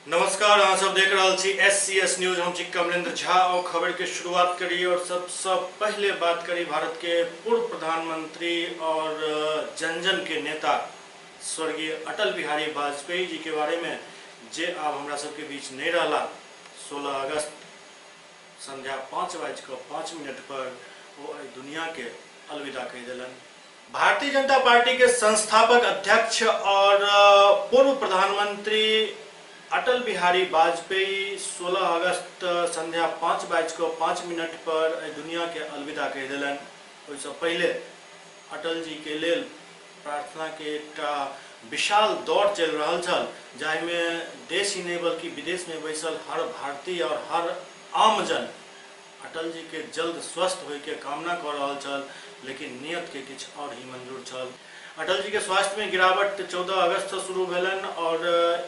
नमस्कार, अहाँ सब देख रहल छी SCS news. हम छी कमलेंद्र झा और खबर के शुरुआत करी और सबसे पहले बात करी भारत के पूर्व प्रधानमंत्री और जन जन के नेता स्वर्गीय अटल बिहारी वाजपेयी जी के बारे में, जे आब हमरा सबके बीच नहीं रहला। 16 अगस्त संध्या 5:05 पर वो एहि दुनिया के अलविदा कहि देलनि। भारतीय जनता पार्टी के संस्थापक अध्यक्ष और पूर्व प्रधानमंत्री अटल बिहारी वाजपेयी 16 अगस्त संध्या 5:05 पर एहि दुनिया के अलविदा कहि देलनि। ओहिसँ पहिले अटल जी के लेल प्रार्थना के एकटा विशाल दौड़ चलि रहल छल, जाहिमे देश ही नहीं बल्कि विदेश में बैसल हर भारतीय और हर आमजन अटल जी के जल्द स्वस्थ होय के कामना कऽ रहल छल, लेकिन नियत के किछु और ही मंजूर छल। अटल जी के स्वास्थ्य में गिरावट 14 अगस्त से शुरू भेलनि और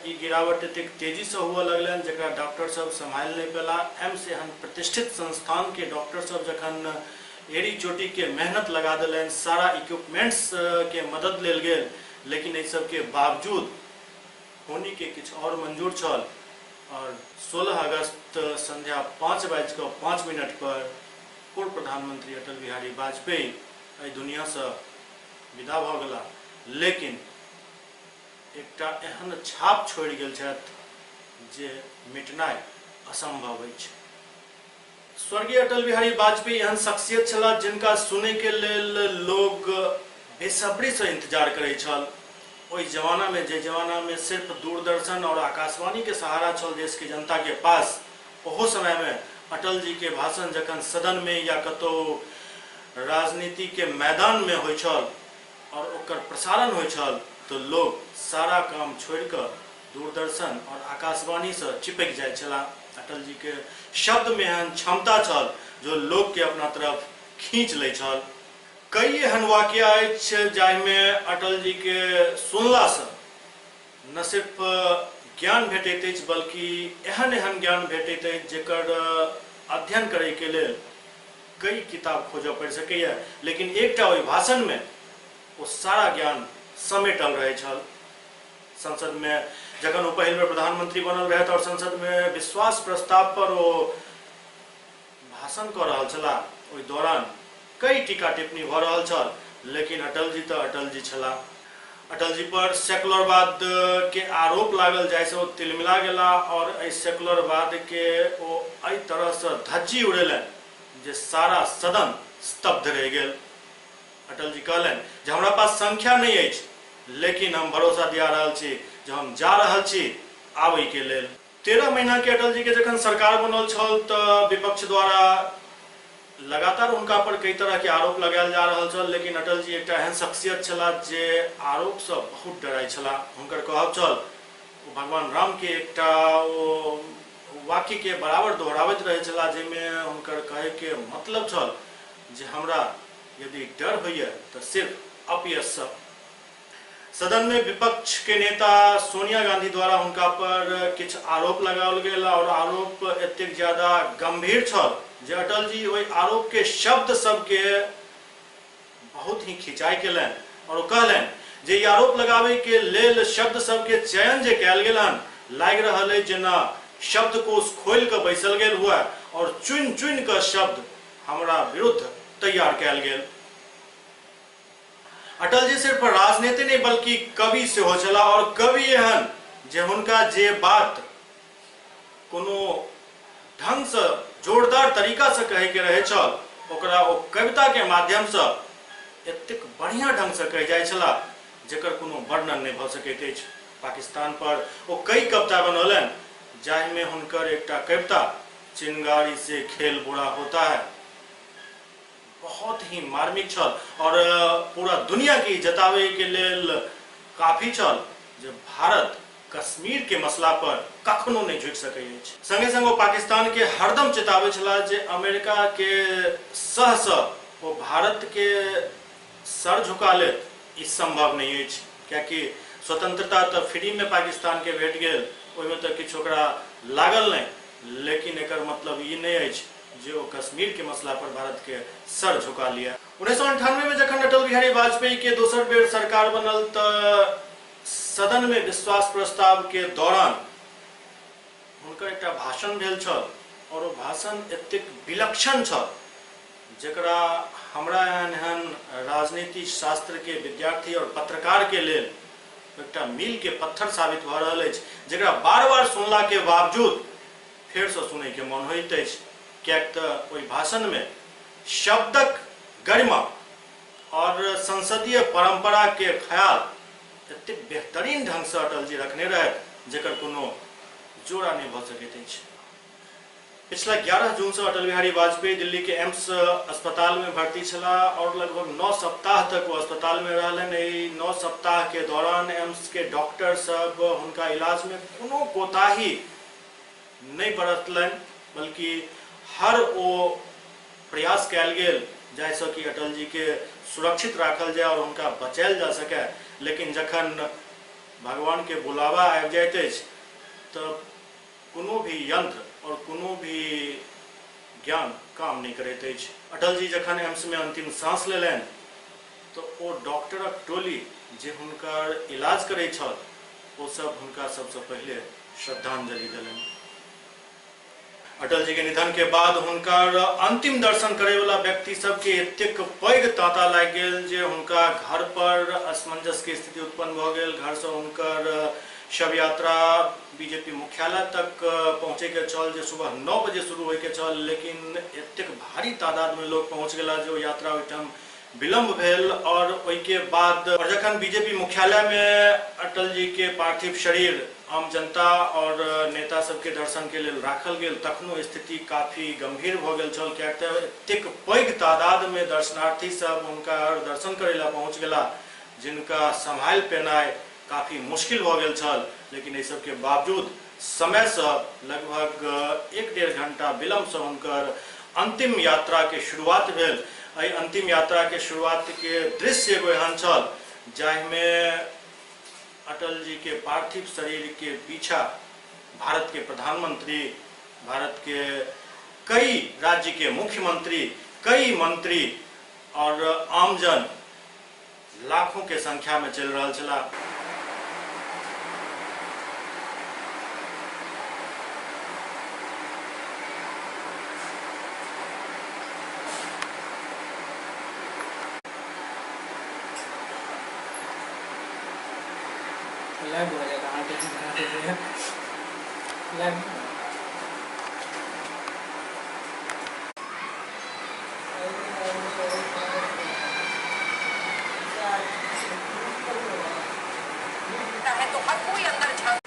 ई गिरावट एतेक तेजी से हुअ लगलनि जकरा डॉक्टर सब सम्हालि नहि पेला। एम्स एहन प्रतिष्ठित संस्थान के डॉक्टर सब जखन एड़ी चोटी के मेहनत लगा देलनि, सारा इक्विपमेंट्स के मदद लेल गेल, लेकिन एहि सब के बावजूद होनी के किछु और मंजूर छल और 16 अगस्त संध्या 5:05 पर पूर्व प्रधानमंत्री अटल बिहारी वाजपेयी एहि दुनिया से विदा भऽ गेला। लेकिन एकटा एहन छाप छोड़ि गेल छथि जे मिटनाइ असंभव अछि। स्वर्गीय अटल बिहारी वाजपेयी एहन शख्सियत छलाह जिनका सुनय के लेल लोग बेसब्री से इंतजार करै छल। ओहि जमाना में, जे जमाना में सिर्फ दूरदर्शन और आकाशवाणी के सहारा छल देश के जनता के पास, ओहो समय में अटल जी के भाषण जखन सदन में या कतौ राजनीति के मैदान में होइ छल और ओकर प्रसारण होइ छल, तो लोग सारा काम छोड़ि कऽ दूरदर्शन और आकाशवाणी से चिपकि जाइ छलाह। अटल जी के शब्द में एहन क्षमता छल जो लोग के अपना तरफ खींच लै छल। कई एहन वाक्य अछि जाहिमे अटल जी के सुनलासँ न सिर्फ ज्ञान भेटैत अछि बल्कि एहन एहन ज्ञान भेटैत अछि जेकर अध्ययन करैके लेल कई किताब खोजऽ पड़ि सकैए, लेकिन एकटा ओहि भाषणमे ओ सारा ज्ञान समेटल रहै छल। संसद में जखन ओ पहिल बेर प्रधानमंत्री बनल रहथि और संसद में विश्वास प्रस्ताव पर ओ भाषण कऽ रहल छलाह, ओहि दौरान कई टीका टिप्पणी भऽ रहल छल, लेकिन अटल जी तऽ अटल जी छलाह। अटल जी पर सेकुलरवाद के आरोप लागल जाहिसँ ओ तिलमिला गेला और एहि सेकुलरवाद के ओ एहि तरहसँ धज्जी उड़ेलनि जे सारा सदन स्तब्ध रहि गेल। अटल जी कहलनि जे हमरा पास संख्या नहीं अछि, लेकिन हम भरोसा दिया रहल छी जे हम जा रहल छी आबै के लेल। 13 महीना के अटल जी के जखन सरकार बनल छल तऽ विपक्ष द्वारा लगातार हुनका पर कई तरह के आरोप लगायल जा रहल छल, लेकिन अटल जी एकटा एहन शख्सियत छलाह जे आरोप से बहुत डराइ छलाह। हुनकर कहब छल, ओ भगवान राम के एकटा ओ वाक्य के बराबर दोहराबैत रहै छलाह जाहिमे हुनकर कहै के मतलब छल जे हमरा यदि डर होइए तऽ सिर्फ अपयश। सदन में विपक्ष के नेता सोनिया गांधी द्वारा हुनका पर किछु आरोप लगाओल गेल और आरोप एतेक ज्यादा गंभीर छल जे अटल जी ओहि आरोप के शब्द सबके बहुत ही खिंचाई केलनि और ओ कहलनि जे ई आरोप लगाबै के लेल शब्द सबके चयन जे कयल गेल हन, लागि रहल अछि जेना शब्दकोश खोलि कऽ बैसल गेल हुए और चुनि चुनि कऽ शब्द हमरा विरुद्ध तैयार कयल गेल। अटल जी सिर्फ राजनीति नहीं बल्कि कवि सेहो छलाह और कवि एहन जे हुनका जे बात कोनो ढंग से जोरदार तरीका से कहे के रहे छल, ओकरा ओ कविता के माध्यम से एतेक बढ़िया ढंग से कहि जाइ छलाह जेकर कोनो वर्णन नहीं भऽ सकैत अछि। पाकिस्तान पर ओ कई कविता बनौलनि जाहिमे हुनकर एकटा कविता चिंगारी से खेल बुरा होता है बहुत ही मार्मिक छल और पूरा दुनिया के जतावे के लेल काफी छल जे भारत कश्मीर के मसला पर कखनो नहीं झुकि सकै अछि। संगे संग ओ पाकिस्तान के हरदम चेताबै छलाह जे अमेरिका के सह सँ ओ भारत के सर झुका लेत ई संभव नहीं अछि, कियाकि स्वतंत्रता तऽ फ्री में पाकिस्तान के भेट गेल, ओहिमे तऽ किछु ओकरा लागल नहीं, लेकिन एकर मतलब ई नहीं अछि जे ओ कश्मीर के मसला पर भारत के सर झुका लिया। 1998 में जखन अटल बिहारी वाजपेयी के दोसर बेर सरकार बनल तऽ सदन में विश्वास प्रस्ताव के दौरान हुनकर एकटा भाषण भेल छल और ओ भाषण एतेक विलक्षण छल जकरा हमरा एहन एहन राजनीति शास्त्र के विद्यार्थी और पत्रकार के लेल एकटा मील के पत्थर साबित भऽ रहल अछि, जकरा बार बार सुनला के बावजूद फेरसँ सुनैके मन होइत अछि, किएक तऽ ओहि भाषणमे शब्दक गरिमा और संसदीय परंपरा के ख्याल एतेक बेहतरीन ढंगसँ अटल जी रखने रहथि जकर कोनो जोड़ा नहि भऽ सकैत अछि। पिछला 11 जून से अटल बिहारी वाजपेयी दिल्ली के एम्स अस्पताल में भर्ती छलाह और लगभग 9 सप्ताह तक वो अस्पताल में रहलनि। एहि 9 सप्ताह के दौरान एम्स के डॉक्टर सब हुनका इलाज में कोनो कोताही नहीं बरतलनि, बल्कि हर ओ प्रयास कयल गेल जाहिसँ कि अटल जी के सुरक्षित राखल जाय और हुनका बचायल जा सके। लेकिन जखन भगवान के बुलावा आबि जाइत अछि तऽ कोनो भी यंत्र और कोनो भी ज्ञान काम नहीं करैत अछि। अटल जी जखन एम्स में अंतिम सांस लेलनि तो ओ डॉक्टरक टोली जे हुनकर इलाज करैत छल ओ सब हुनका सबसे पहिले श्रद्धांजलि देलनि। अटल जी के निधन के बाद हुनकर अंतिम दर्शन करे वाला व्यक्ति सबके एतेक पैघ तांता लागि गेल जे हुनका घर पर असमंजस के स्थिति उत्पन्न भऽ गेल। घर से हुनकर शव यात्रा बीजेपी मुख्यालय तक पहुँचे के छल जे सुबह 9 बजे शुरू होय के छल, लेकिन एतेक भारी तादाद में लोग पहुँच गेला जे ओ यात्रा ओहिठाम विलम्ब भेल। और ओहिके बाद और जखन बीजेपी मुख्यालय में अटल जी के पार्थिव शरीर आम जनता और नेता सबके दर्शन के लेल राखल गेल तखनो स्थिति काफी गंभीर भऽ गेल छल, किएक तऽ एतेक पैघ तादाद में दर्शनार्थी सब हुनका दर्शन करै ला पहुँच गेला जिनका सम्हालि पेनाइ काफी मुश्किल भऽ गेल छल। लेकिन एहि सबके बावजूद समय से लगभग 1-1.5 घंटा विलम्ब से हुनकर अंतिम यात्रा के शुरुआत भेल। एहि अंतिम यात्रा के शुरुआत के दृश्य एगो एहन छल जाहिमे अटल जी के पार्थिव शरीर के पीछा भारत के प्रधानमंत्री, भारत के कई राज्य के मुख्यमंत्री, कई मंत्री और आमजन लाखों के संख्या में चल रहा छला। लाइव हो जाएगा आगे लाइव। है तो हर कोई अंदर झांक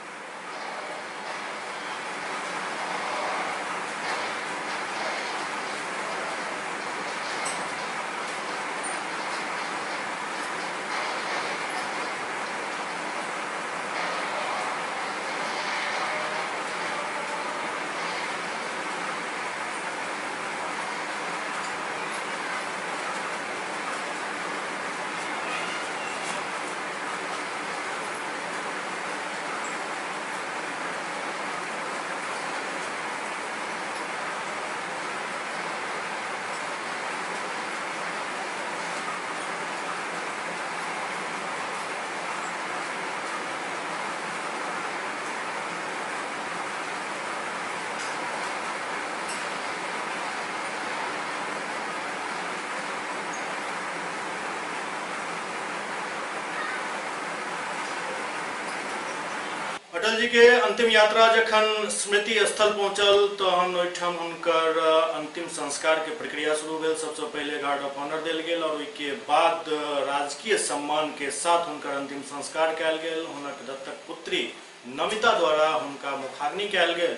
अटल जी के अंतिम यात्रा जखन स्मृति स्थल पहुंचल तहन ओहिठाम हुनकर अंतिम संस्कार के प्रक्रिया शुरू भेल। सबसे पहले गार्ड ऑफ ऑनर देल गेल और ओहिके बाद राजकीय सम्मान के साथ हुनकर अंतिम संस्कार कयल गेल। हुनक दत्तक पुत्री नमिता द्वारा हुनका मुखाग्नि कयल गेल।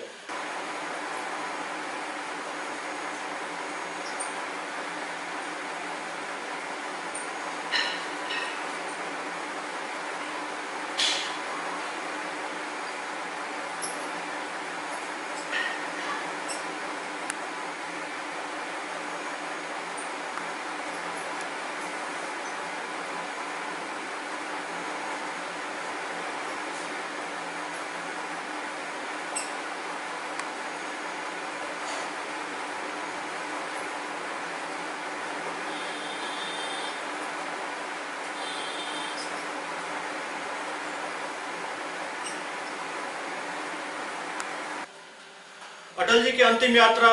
अटल जी के अंतिम यात्रा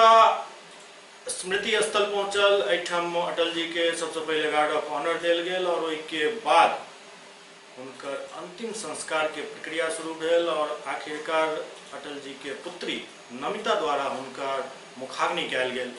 स्मृति स्थल पहुंचल। एहिठाम अटल जी के सबसे पहले गार्ड ऑफ ऑनर देल गेल और ओहिके बाद हुनकर अंतिम संस्कार के प्रक्रिया शुरू भेल और आखिरकार अटल जी के पुत्री नमिता द्वारा हुनकर मुखाग्नि कयल गेल।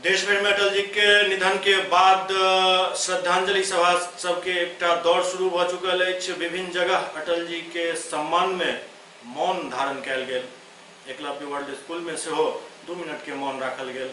देश भर में अटल जी के निधन के बाद श्रद्धांजलि सभा सबके एकटा दौर शुरू भ चुकल अछि। विभिन्न जगह अटल जी के सम्मान में मौन धारण कयल गेल। एकलव्य वर्ल्ड स्कूल में सेहो 2 मिनट के मौन राखल गेल।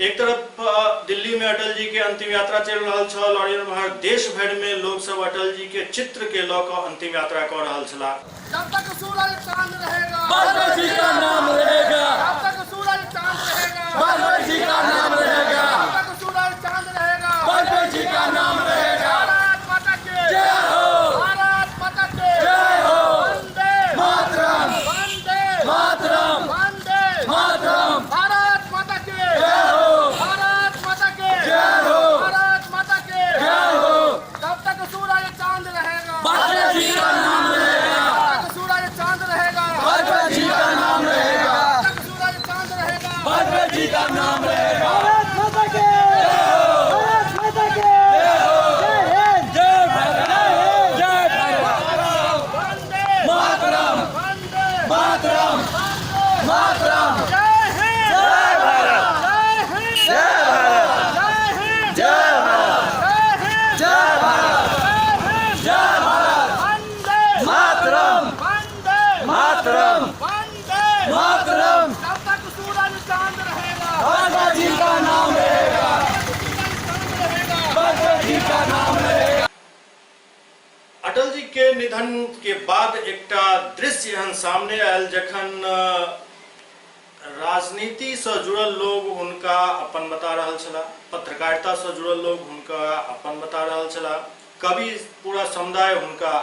एक तरफ दिल्ली में अटल जी के अंतिम यात्रा चल रहा छल और एम्हर देश भर में लोग सब अटल जी के चित्र के लऽ कऽ अंतिम यात्रा कऽ रहल छलाह। जब तक सूरज चांद रहेगा वाजपेयी जी का नाम रहेगा, जब तक सूरज चांद रहेगा वाजपेयी जी का नाम रहेगा, जब तक सूरज चांद रहेगा वाजपेयी जी का नाम रहेगा। भारत माता की जय हो, भारत माता की जय हो। वंदे मातरम, वंदे मातरम, वंदे मातरम, भारत माता की जय हो, भारत माता की जय हो, भारत माता की जय हो। जब तक सूरज चांद रहेगा वाजपेयी जी का नाम रहेगा, जब तक सूरज चांद रहेगा वाजपेयी जी का नाम रहेगा, जब तक सूरज चांद रहेगा वाजपेयी जी का नाम रहेगा। निधन के बाद एकटा दृश्य एहन सामने आयल जखन राजनीति से जुड़ल लोग हुनका अपन बता रहल छलाह, पत्रकारिता से जुड़ल लोग हुनका अपन बता रहल छलाह, कवि पूरा समुदाय हुनका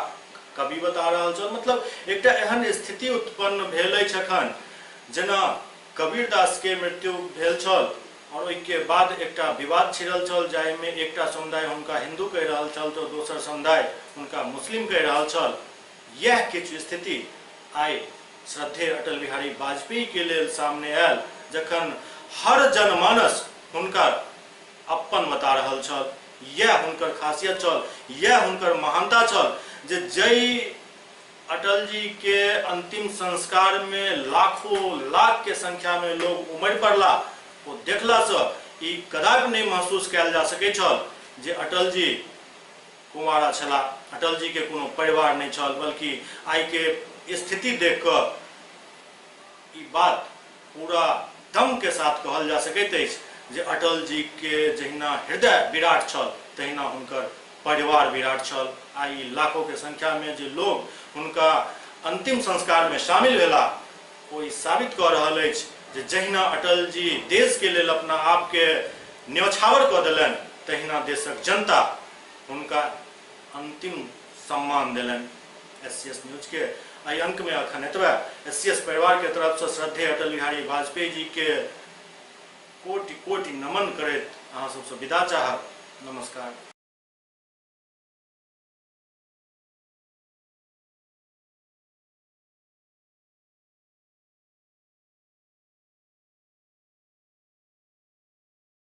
कवि बता रहल छल। मतलब एकटा एहन स्थिति उत्पन्न भेल अछि अखन जेना कबीर दास के मृत्यु भेल छल और ओहिके बाद एकटा विवाद छिड़ल छल जाहिमे एकटा समुदाय हुनका हिंदू कहि रहल छल तो दोसर समुदाय हुनका मुस्लिम कहि रहल छल। यह किछु स्थिति आइ श्रद्धेय अटल बिहारी वाजपेयी के लेल सामने आयल जखन हर जनमानस हुनका अपन बता रहल छल। यह हुनकर खासियत छल, यह हुनकर महानता छल जे जय अटल जी के अंतिम संस्कार में लाखों लाख के संख्या में लोग उमड़ पड़ला, वो देखला से ई कदापि नहीं महसूस कयल जा सकै छल जे अटल जी कुंवारा छला, अटल जी के कोनो परिवार नहीं छल, बल्कि आइ के स्थिति देख कऽ ई बात पूरा दम के साथ कहल जा सकैत अछि जे अटल जी के जहिना हृदय विराट छल तहिना हुनकर परिवार विराट छल। आइ लाखों के संख्या में जे लोग हुनका अंतिम संस्कार में शामिल भेला ओ ई साबित कऽ रहल अछि जे जहिना अटल जी देश के लेल अपना आप के न्योछावर कऽ देलनि तहिना देशक जनता हुनका अंतिम सम्मान देलनि। एससीएस न्यूज के एहि अंक में अखन एतबे। एससीएस परिवार के तरफ से श्रद्धेय अटल बिहारी वाजपेयी जी के कोटि कोटि नमन करैत अहाँ सबसे विदा चाहब। नमस्कार।